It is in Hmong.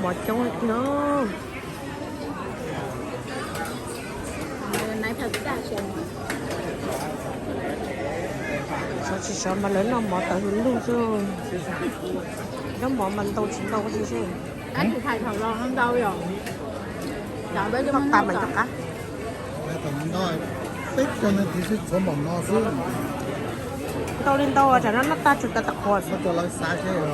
Mov coob no. Sov tsis sov mas lawv noj mov tawm hws lug xwb. Nyob mov mas ntau tsis ntau li xwb. Noj tas mas nco qab. Peb cov neeg tiv sib txhuav npaum no xwb. Ntau li ntau, tsam no noj tag tsum tas tas qhuav xwb. Cov lawv xav seb yog